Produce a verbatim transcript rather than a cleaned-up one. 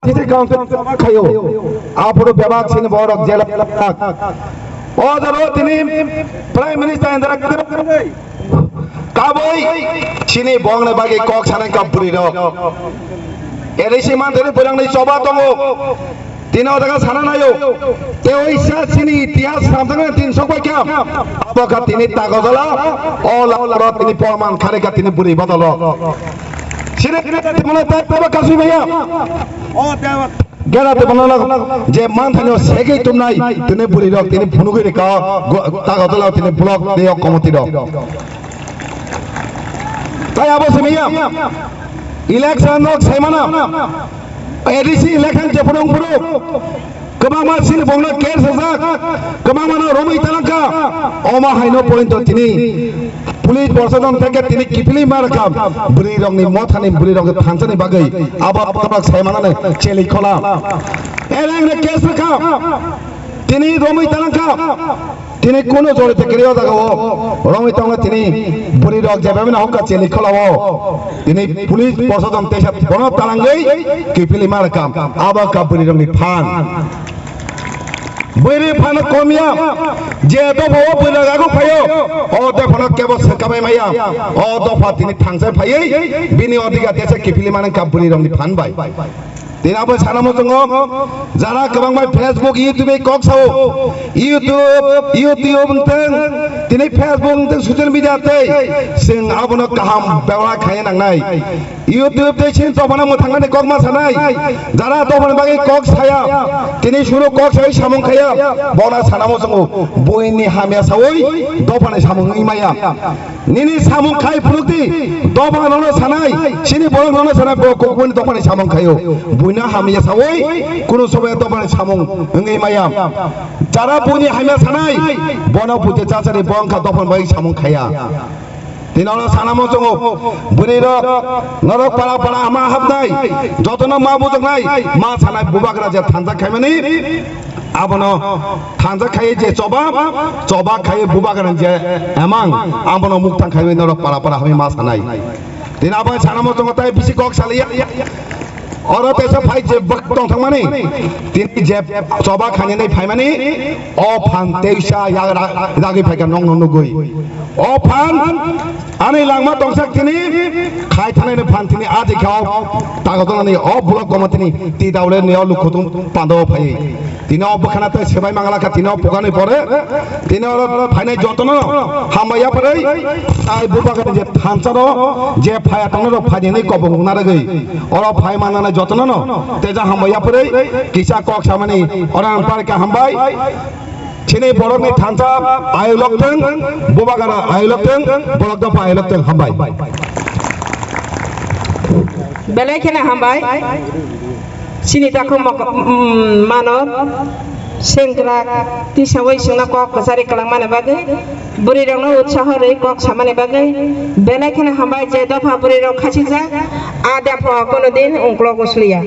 City Council khayo. Aphuru bebak chini borok jela. O jaro tini Prime Minister Indira Gandhi kabui chini bongni bagwi kok sanai ka bwrwi rok. Erisi manthani bwrangni choba tongo. Tini o jaga sana nayo. Tei o isa chini itihas samsana tin sok bai kha. Abo kha tini tagodola. O laro tini porman khare kha tini bwrwi bodolo. Chini tini tini tai tabo kasui maya. O dewa. Gera te bono je manthani o segei tumnai tini bwrwi rok tini phunugwi rika tagodola tini block de committee rok. Tai abo simiya election rok saimana A D C election je phunung phunuk kwbangma sini bongno case sajak kwbangma no romwi talangka omo haino point tini Police proshashan theke tini kiphilwi ma rwkha bwrwi rokni mothani bwrwi rokni thansani bagwi abo borok sai manani cheli khola. Ereng re case rwkha tini romwi talangkha tini kono jori te kiri o jaga o romwi tangla tini bwrwi rok jeba bini hokka cheli khola o tini police proshashan teisa bono talangwi kiphilwi ma rwkha abo ka bwrwi rokni phan. Bwrwi phano komya, je dopha o bwrwi rok aguk phaio, o dophano kebo swkabai maya, o dopha tini thangsai phaiwi, bini odhikar tesa kiphilwi mani ka bwrwi rokni phan bai. Tini abo sana muchungo, jara kwbang bai Facebook, YouTube kok sao, YouTube, YouTube wngteng, tini Facebook wngteng, social media tei, chwng abono kaham bebak khaina nangnai. YouTube tei chini dophano mwthangmani kok ma sanai. Jara dophani bagwi kok saya, tini suru kok sai samung khaya, bona sana muchungo. Buini hamya sawi dophani samung wngwi maya. Nini samung khai phunukdi, dophano nono sanai, chini borok nono sanai, bo kokboni dophani samung khayo. Buina hamya sawi, kunu sobai dophani samung wngwi maya. Jara buini hamya sanai, bono buti chachari bo wngkha dophani bagwi samung khaya. Tini oro sana muchungo, bwrwi rok, norok para para ma hapnai, jotono ma bujoknai, ma sanai bubagra je thansa khaimani, abono thansa khaiwi je choba, choba khaiwi bubagra je emang, abono mukthang khaiwi norok para para hamwi ma sanai. Tini abo sana muchungo tai bisi kok saliya. Oro teisa phai je bwk tong thangmani, tini je choba khainani phaimani, o phan teisa ya ra-, ragwi phaikha nokno nugwi. O phan ani langma tongsak tini khai thanani phan tini a dikhao tagodonani o block committee ni ti daule ni o lukhutung pando phai. Tini o bwkhana tei sebai mangala kha tini o pukani pore tini oro phainai jotono hambai yapharwi tai bubagra je thansa no je phaya tongna rok phainani kobong naragwi oro phai manana jotono no teja hambai yapharwi kisa kok samani oro ang parika hambai chini borokni thansa ayulok teng bubagra ayulok teng borok dopha ayulok teng hambai. Belai kheno hambai. Chini takhuk mok-, mm, mano sengkrak tisawi chwngno kok kwchari kwlangmani bagwi, bwrwirokno utsaho rwi kok samani bagwi belai kheno hambai je dopha bwrwirok khachijak, a dopha kono din ungklogo sliya.